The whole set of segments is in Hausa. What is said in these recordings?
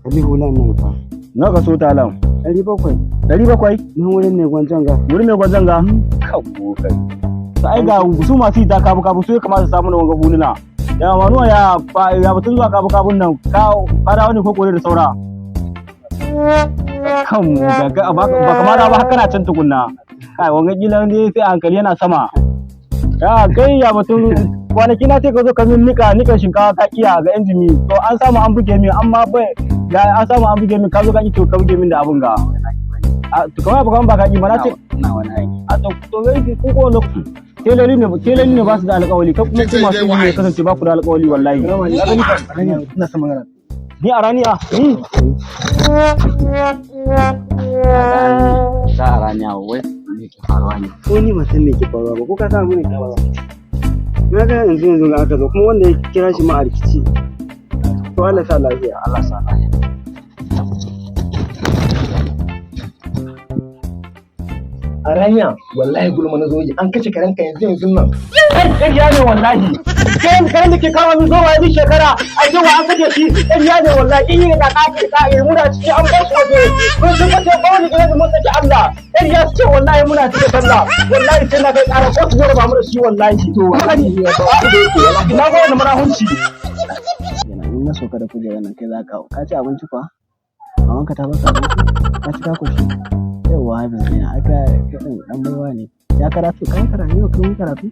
Kalli hulan nan fa. Nawa ka so talan? 700. 700? Nan wurin mai gwanjon ga. Wurin mai gwanjon ga? Kawo kai. To ai ga su masu yi ta kabu kabu su ya kamata su samu na wanga huluna. Ya manuwa ya ya batun zuwa kabu kabun nan ka fara wani ko kore da saura. Kan mu ga ba kamar ba haka na can tukunna. Kai wanga kila ne sai hankali yana sama. Ya kai ya batun kwanaki na ce ka zo ka min nika nikan shinkafa ka kiya ga injimi to an samu an buge min amma bai ya an samu an buge min ka zo ka ki to ka buge min da abun ga. A to kamar ba kamar ba ka ki ba na ce Ina wani aiki. A to to ga ki ko lokaci teloli ne ba su da alƙawali ka kuma kuma su ne kasance ba ku da alƙawali wallahi. Ina son magana. Ni a raniya ni Za a raniya wai me ke faruwa ne? Ko ni ban san me ke faruwa ba ko ka sa mun ka ba. Na ga yanzu yanzu ga aka zo kuma wanda ya kira shi ma a rikici. To Allah sa lafiya. Allah sa lafiya. A ranya wallahi gulma na zoji an kashe karenka yanzu yanzu nan. Ƙarya ne wallahi. Kai karen da ke kama min zuwa yanzu shekara a ce wa an kaje shi ƙarya ne wallahi in yi da ka ke ka yi muna ciki an bar shi waje. Mun sun kace ba wani gidan mun saki Allah. Ƙarya su ce wallahi muna cikin sallah. Wallahi sai na kai ƙara ko su zo ba mu da shi wallahi. To ina ga wannan marahunci. Yana in na sauka da kujerar nan kai za ka hau. Ka ci abinci kuwa? Mamanka ta baka abinci? Ka ci ka koshi? Yawwa Hafiz ɗina ai ka kai ɗin ɗan baiwa ne. Ya karatu ka yi karatu yau kun yi karatu?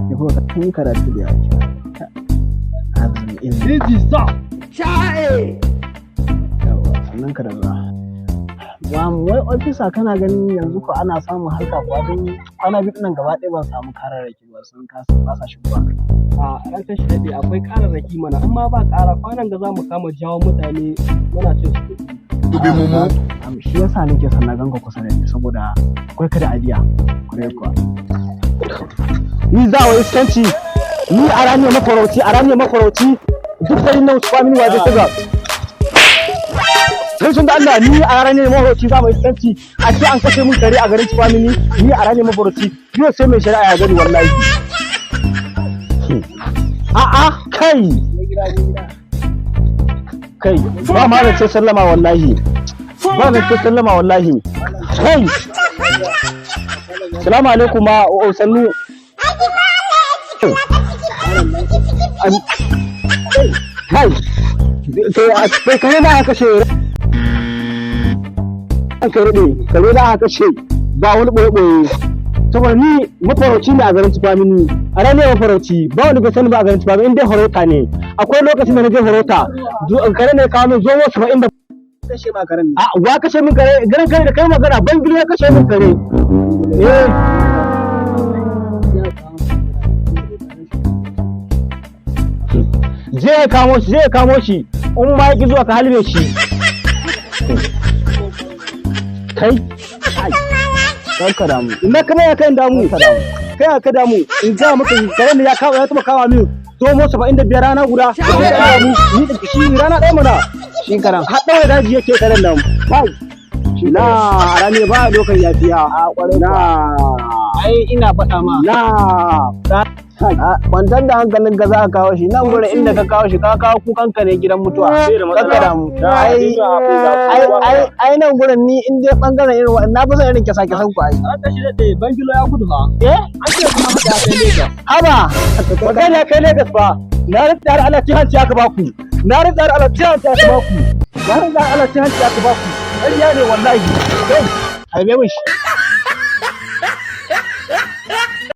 Ya kuma kun yi karatu da yawa. Hafiz mai ilimi. Yawwa sannan ka da zuwa. Wai ofisa kana ganin yanzu ko ana samun harka kuwa don kwana biyu nan gaba ɗaya ban samu kararraki ba sun kasa ba sa shigowa. A ran kashi daɗe akwai ƙararraki mana amma ba ƙara kwanan da za mu kama jawo mutane muna cin su kuɗi. Shi yasa nake son na ganka kusa da ni saboda akwai ka da ajiya. Kwarai kuwa. Ni za wa iskanci ni a ranar mafarauci a ranar mafarauci duk garin nan su kwamini waje su ga. Sai sun da Allah ni a ranar mafarauci za mu iskanci a ce an kashe mun kare a garin Kwamini ni a ranar mafarauci yau sai mai shari'a ya gani wallahi. A'a kai kai ba ma da sallama wallahi ba da sallama wallahi kai salamu alaikum ma o sannu. Kai to kai kare na aka kashe kai rade kare na aka kashe ba wani boye boye saboda ni mafarauci ne a garin Tufamini a ranar mafarauci ba wani bai sani ba a garin Tufamini in dai horota ne akwai lokacin da na je horota kare ne kawo min zomo 70 da Kashe ma karen ne. A wa kashe min kare garin kare da kai magana bangili ya kashe min kare eh je ya kamo shi je ya kamo shi in ma yaki zuwa ka halbe shi kai Kar ka damu. ina kama ya kai damu kai ka damu in ga maka karen da ya kawo ya taba kawo min zomo 75 rana guda ka damu ni da shi rana ɗaya mana Shi karen. har ɗaure daji yake karen nan kai na rane ba dokan yafiya na Ai ina faɗa ma. na Kwantar da hankalinka za ka kawo shi nan gurin inda ka kawo shi ka kawo kukanka ne gidan mutuwa. Bai da matsala. Kar ka damu. Ai ai ai ai nan gurin ni in dai bangaren irin wa na fi son irin kyasa kyasan ku ai. Ran kashi daɗe bangilo ya gudu fa. Eh? An ce kuma haɗa ya kai Lagos. Haba magana ya kai Lagos fa na rantsa har Allah ci hanci aka baku na rantsa har Allah ci hanci aka baku na rantsa har Allah ci hanci aka baku ƙarya ne wallahi kai Harbe mun shi.